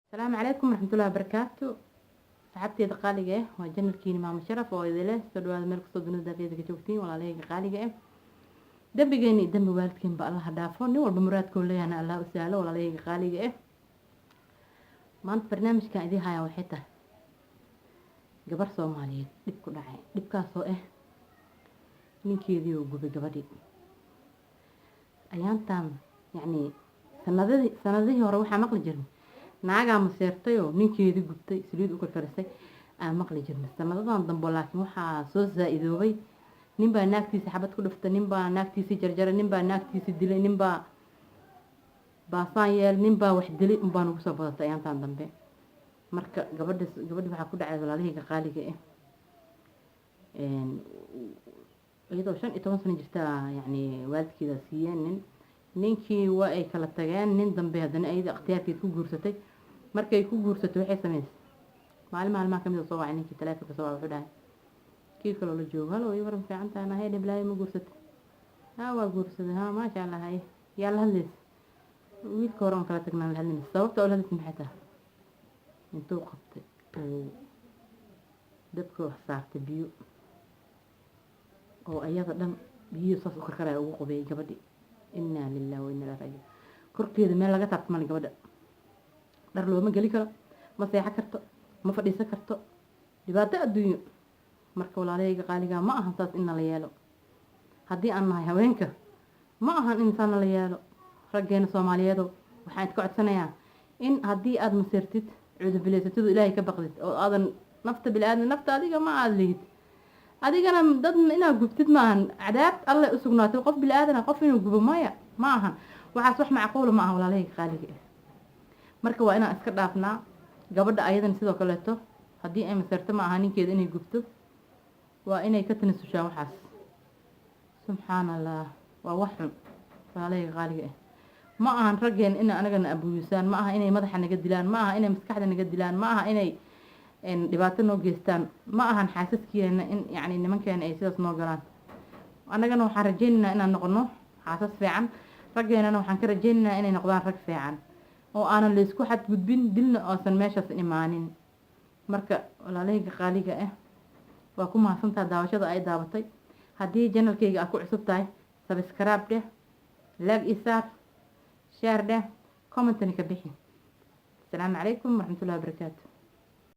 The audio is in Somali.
Asalaamu calaykum waraxmatullahi wabarakaatu. Saxaabteyda qaaliga ah, waa channelkiini Maamo Sharaf oo idin leh soo dhawaada meel kastoo dunida daafiyada ka joogtiin. Walaalahayga qaaliga ah, dembigeena iyo dembi waalidkeenba Allaha dhaafo, nin walba muraadkoo leeyahana Allah u sahlo. Walaalahayga qaaliga ah, maanta barnaamijkan idiin hayaa waxay tahay gabar Soomaaliyeed dhib ku dhacay, dhibkaasoo ah ninkeedii oo gubay gabadhii. Ayaantan, yacni sanadadii sanadihii hore, waxaa maqli jirnay naagaa maseertay oo ninkeedii gubtay, saliid u karkarisay aan maqli jirnay. Sanadadan dambe laakiin waxaa soo saa-idoobay ninbaa naagtiisa xabad ku dhuftay, ninbaa naagtiisii jarjaray, ninbaa naagtiisi dilay, ninbaa baasaan yeel, ninbaa wax dilay unbaa nagu soo badatay ayaantan dambe. Marka gabadhi waxaa ku dhacay, walaalahayga qaaliga ah, iyadoo 15 sano jirtaa, yacni waalidkeeda siiyeen nin. Ninkii waa ay kala tageen. Nin dambe haddana iyada ikhtiyaarkeed ku guursatay. Markay ku guursatay, waxay samaysay, maalin maalmaha kamid a soo wacay ninkii, taleefonka soo wacay. Wuxuu dhahay kii kaloo la joogo: "Hello, ii waran, fiican tahay? Nahay dhiblaayo, ma guursatay?" "Ha, waa guursaday." "Ha, maasha Allah. Haye, yaa la hadlaysa?" "Wiilka hore oon kala tagnaan la hadlayna." "Sababta oo la hadlaysa maxay tahay?" Intuu qabtay uu dabka wax saartay, biyo oo ayada dhan biyo saas u karkaraya ugu qubeeyay gabadhi. Innaa lillahi wa inna ilaihi raajicuun. Korkeeda meel laga taabto male gabadha, dhar looma geli karo, ma seexan karto, ma fadhiisan karto, dhibaato adduunyo. Marka walaalahayga qaaligaa, ma ahan saas in nala yeelo. Haddii aan nahay haweenka, ma ahan in saa nala yeelo. Raggeena Soomaaliyeedo, waxaan idka codsanayaa in haddii aada maseertid, cuudubilaysatid, Ilaahay ka baqdid oo aadan nafta bili-aadam, nafta adiga ma aada lihid, adigana dad inaad gubtid ma ahan. Cadaab Alle u sugnaatay. Qof bili-aadana qof inuu gubo maya, ma ahan waxaas, wax macquula ma aha, walaalahayga qaaliga ah. Marka waa inaan iska dhaafnaa. Gabadha ayadana sidoo kaleeto, haddii ay masarto, ma aha ninkeeda inay gubto, waa inay ka tanasushaa waxaas. Subxaan Allah, waa wax xun, walaalahayga qaaliga ah. Ma ahan raggeen in anagana abuuyisaan, ma aha inay madaxa naga dilaan, ma aha inay maskaxda naga dilaan, ma aha inay dhibaato noo geystaan, ma ahan xaasaskiina in yacni nimankeena ay sidaas noo galaan. Annagana waxaan rajaynaynaa inaan noqono xaasas fiican, raggeenana waxaan ka rajaynaynaa inay noqdaan rag fiican oo aanan laysku xadgudbin, dilna oosan meeshaas imaanin. Marka walaalahayga qaaliga ah, waa ku mahadsantaha daawashada ay daabatay. Haddii channelkayga aad ku cusub tahay, subscribe dheh, like isaar, share dheh, commentna ka bixi. Asalaamu calaykum waraxmatullahi wabarakaatu.